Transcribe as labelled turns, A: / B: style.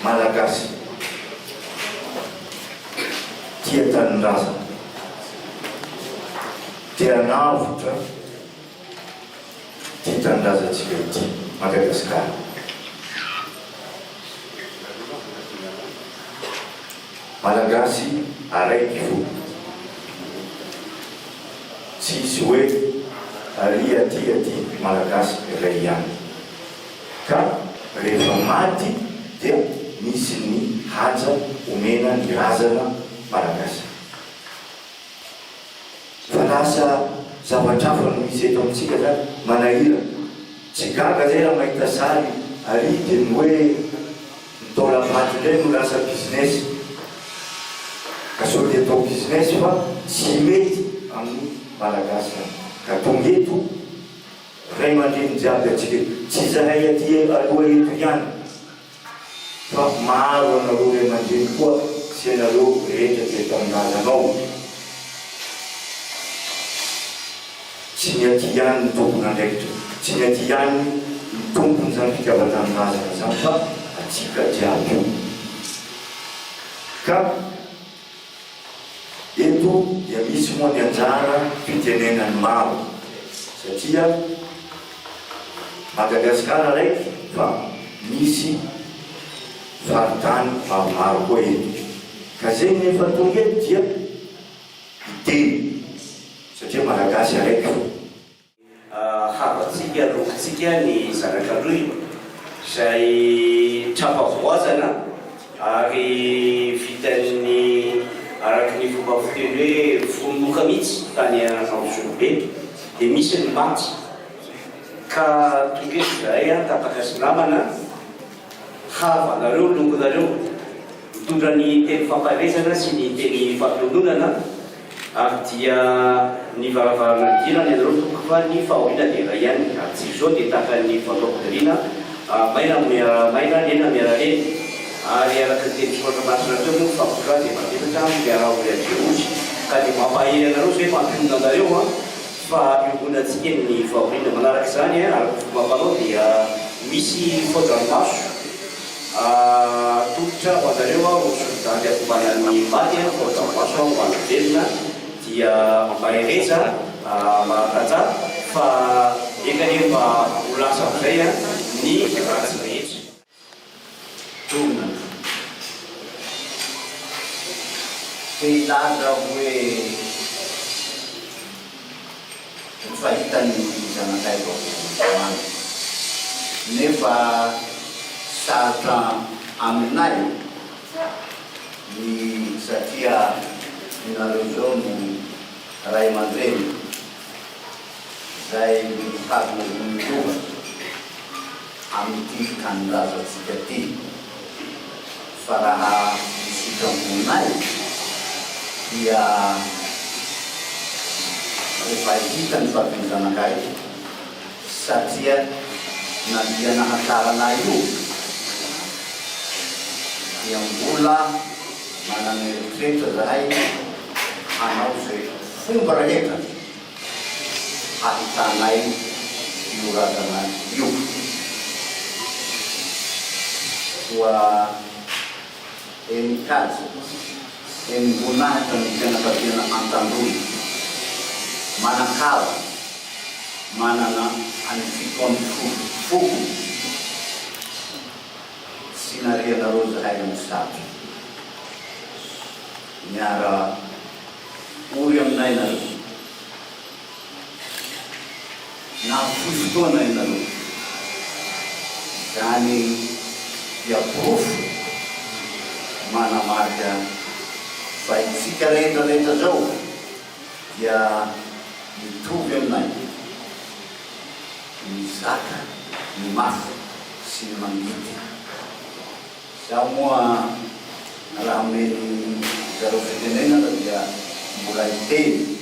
A: Malagasy tia tanindrazana, te hanavotra ity tanindrazantsika ity, Madagasikara. Malagasy araiky fo. Tsisy hoe ary aty aty Malagasy iray ihany. Ka rehefa maty dia misy ny haja omena ny razana Malagasy. Fa lasa zavatra hafa no misy eto amintsika zany, manahirana. Tsy gaga zay raha mahita sary ary dia ny hoe ny taolam-paty indray no lasa business. Ka sao dia atao business fa tsy mety amin'ny Malagasy zany. Ka tonga eto ray aman-dreny jiaby antsika eto, tsy izahay aty aloha eto ihany. Fa maro anareo ray aman-dreny koa sy ianareo rehetra tia tanindrazana ao. Tsy ny aty ihany no tompon'andraikitra, tsy ny aty ihany no tompon'izany fitiavan-tanindrazana izany fa antsika jiaby io. Ka. Eto dia misy moa ny anjara fitenenan'ny maro satria Madagasikara raiky fa misy faritany maromaro koa eto ka zegny efa tonga eto dia hiteny satria Malagasy araiky fo.
B: Havantsika, lokontsika ny zanak'Androy izay tra-pahavoazana ary vitan'ny araka ny fomba fiteny hoe vonomoka mihitsy tany Anjozorobe dia misy ny maty ka tonga eto izahay tapaka sy namana havanareo, longonareo mitondra ny teny fampaherezana sy ny teny fampiononana. Ary dia ny varavarana nidirana ianareo tompoko fa ny fahoriana dia iray ihany ary tsy izao dia tahaka ny voatao-pidiriana maina miara maina lena miara lena ary araka ny teny soratra masina teo moa fa vola dia mavesatra miara ory adreory ka dia mampahery anareo zay mampionona anareo an fa iombonantsika ny fahoriana manaraka izany araka ny fomba fanao dia misy fao-dranomaso Atolotra ho anareo aho solondandy hakombana ny maty an, fao-dranomaso aho ho an'ny velona, dia mahereza mahatanjaha fa enga anie mba ho lasa amin'izay ny ratsy rehetra.
C: Tonga te hilaza aho hoe Efa hitany ny zanakay vao omaly. Nefa sarotra aminay ny satria ianareo izao no ray aman-dreny izay mitazona ny loha amin'ity tanindrazantsika ity. Fa raha ny sitraponay dia rehefa hita ny fatin'ny zanakay satria na dia nahatrarana io dia mbola manana eritreritra zahay hanao izay fomba rehetra hahitanay io razana io. Koa enin-kaja, enim-boninahitra ny fianakaviana Antandroy, manan-kava, manana an'ny 17 foko, tsy narianareo zahay Ambosato. Miara Ory aminay nareo. Nahafoy fotoana ianareo. Izany dia porofo manamarika fa isika rehetra rehetra zao dia mitovy aminay mizaka ny mafy sy ny mangidy. Izaho moa raha omeny zareo fitenenana dia mbola hiteny.